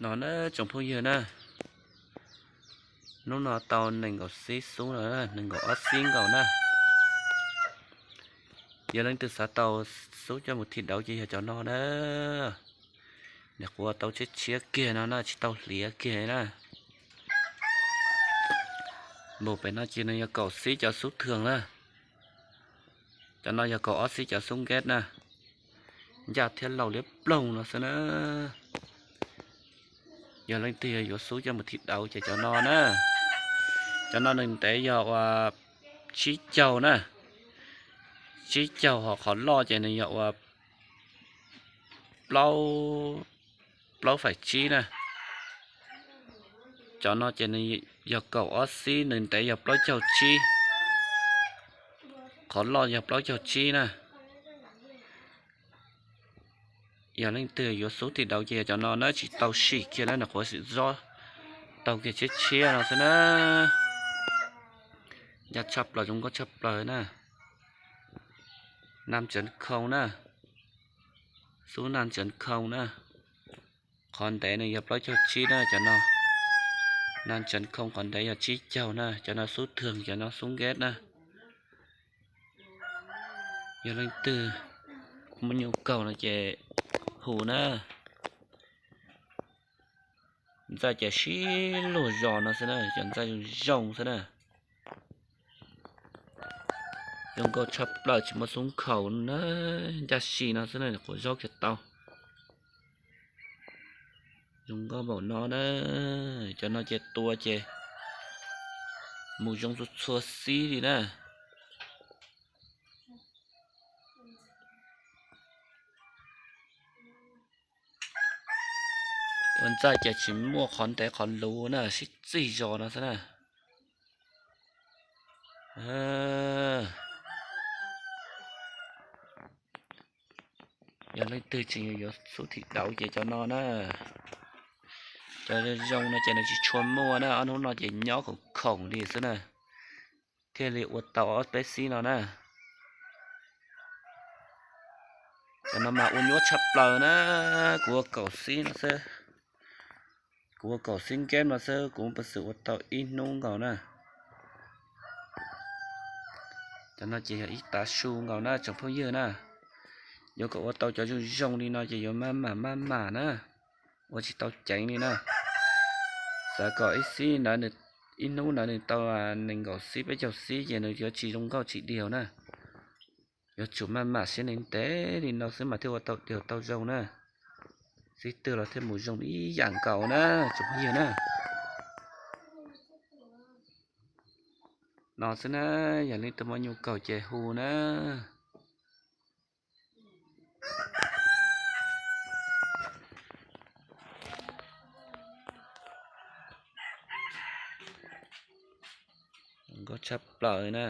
No na tsoom phooj ywg na, hnub no tau nees nkaum xib xub no, nees nkaum ob xib nkaus na. Yog leej twg xav tau xub coj mus thim dauv ces yog cov no na. Niam qhuav tau tshiab tshiab kiag no na, tsis tau hliav kiag na. Npaum pem no ces nws yog kaum xib cov xub thường na. Cov no yog kaum ob xib cov xub nkeb na. Ncaj thiab laus liab ploog no xwb na. Yog leej twg yog yuav xub coj mus thim dauv ces cov no na. Cov no nws ntev yog ua tsib caug na. Tsib caug, ho qhov loj ces nws yog ua plaub, plaub faim tsib na. Cov no ces nws yog kaum ob xib, nws ntev yog plaub caug tsib, qhov loj yog plaub caug tsib na. Yog leej twg yuav xub thim dauv ces yog cov no na, tsis tau sim kiag na, nws qhuav sim zob tau kiag tshiab tshiab no xwb na. Ncaj tshaj plaws, zoo nkauj tshaj plaws na. Nam Tseev Khoo na, xub Nam Tseev Khoo na. Qhov ntev nws yog plaub caug tsib na cov no. Nam Tseev Khoo qhov ntev yog tsib caug na, cov no xub thường, cov no xub nkeb na. Yog leej twg muaj nyob kaug no ces hu na. Ntxaj ces sib luag zos no xwb na, cov ntxaj zoo zoo xwb na. Zoo nkauj tshaj plaws, tsis muaj xub nkhaus na, ncaj si no xwb na, quav zaub kiag tau. Zoo nkauj npaum no na, cov no ces tua ces mus zoo txhua txhua xib li na. Ua ntxaj ces tsis muaj qhov ntev qhov luv na, sib txig zos no xwb na. Yog leej twg tseem yuav xub thim dauv ces cov no na. Cov zoo no ces nws tsis tshua muaj na, ob hnub no ces nyob khoom khoom li xwb na, thiaj li ua tau ob peb xib no na. Cov no mas ua nyuaj tshaj plaws na, kuv ua kaum xib no xwb. Kuv ua kaum xib nkeb no xwb, kuv puas xwm ua tau ib hnub nkaus na. Cov no ces yog ib tav su nkaus na tsoom phooj ywg na. Yuav kom ua tau cov zoo zoo li no ces yuav maj mam maj mam na, ua tsis tau ceev li na. Xav kom ib xib ntawd, ib hnub ntawd nws tau nees nkaum xib peb caug xib ces nws yuav tsis zoo nkauj tsis diaug na. Yuav tsum maj mam siab ntev ntev li no xwb mas thiaj ua tau diaug tau zoo na. Xib twg los thiaj mus zoo ib yam nkaus na tsoom phooj ywg na. No xwb na, yog leej twg muaj nyob kaug ces hu na. Nkauj tshaj plaws na.